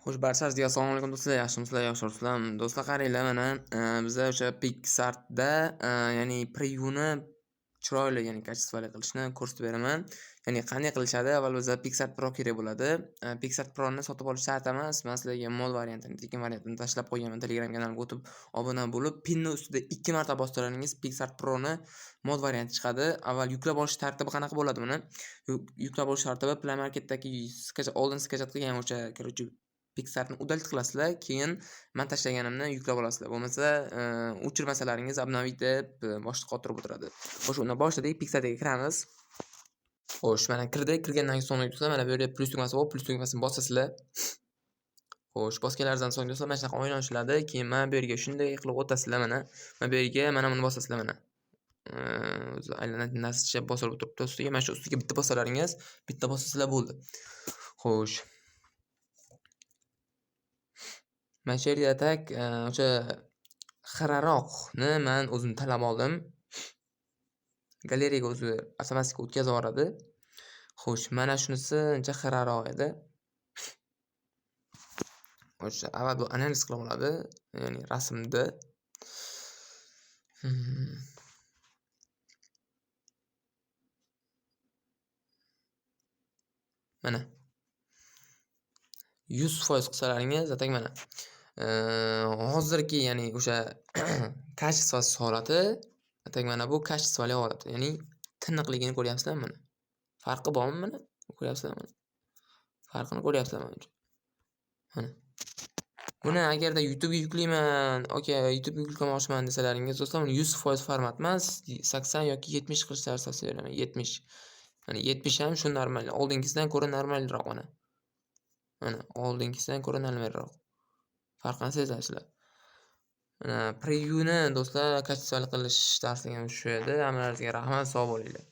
Xo'sh, barchangizga assalomu alaykum do'stlar, yaxshimisizlar, yaxshimisizlar? Do'stlar, qaranglar, mana biza o'sha PicsArtda, ya'ni previewni chiroyli, ya'ni kачествоli qilishni ko'rsatib beraman. Ya'ni qanday qilishadi? Avval bizga PicsArt Pro kerak bo'ladi. PicsArt Pro'ni sotib olish shart emas. Men sizlarga mod variantini, tekin variantini tashlab qo'yganman. Telegram kanalimga o'tib obuna bo'lib, pinni ustida 2 marta bostirganingiz PicsArt Pro'ni mod varianti chiqadi. Avval yuklab olish tartibi qanaqa bo'ladi buni? Yuklab olish tartibi Play Marketdagi oldin skachat qilgan o'sha, короче, PicsArtni udalt qilasizlar, keyin men tashlaganimni yuklab olasizlar. Bo'lmasa, o'chirmasalaringiz обновить deb boshni qotirib o'tiradi. Xo'sh, unda boshladik, PicsArtga kiramiz. Xo'sh, mana kirdik. Kirgandan so'ng do'stlar, mana bu yerda plus tugmasi bor, plus tugmasini bosasizlar. Xo'sh, bosganlaringizdan so'ng do'stlar, mana shunaqa oyna ochiladi. Keyin mana bu yerga shunday qilib o'tasizlar mana. Mana bu yerga mana buni bosasizlar mana. O'zi aylanadigan narsacha bosilib turibdi ustiga. Mana shu ustiga bitta bosalaringiz, bitta bosasizlar bo'ldi. Xo'sh. Mana shu yerga tak o'sha xiraroqni men o'zim tanlab oldim. Galereyaga o'zi avtomatik o'tkazib yuboradi. Xo'sh, mana shunisi ancha xiraroq edi. O'sha avval bu analiz qilib oladi, ya'ni rasmni. Mana 100% qilsalaringiz, zaten mana hozirgi, ya'ni o'sha kачествоsi holati, zaten mana bu kачествоli holati, ya'ni tiniqligini ko'ryapsizlarmi mana? Farqi bormi mana? Ko'ryapsizlarmi mana? Farqini ko'ryapsizlarmi manimcha? Mana. Buni agarda YouTube'ga yuklayman, okay, YouTube'ga yuklamoqchiman desalaringiz, do'stlar, buni 100% format emas, 80 yoki 70 qilishlaringizni tavsiya beraman. 70. Mana 70 ham shu normal, oldingisidan ko'ra normalroq mana. Mana oldingisidan ko'ra normalroq. Farqini sezasizlar. Mana previewni do'stlar kачествоli qilish darsligimiz shu edi. Hammalaringizga rahmat, sog' bo'linglar.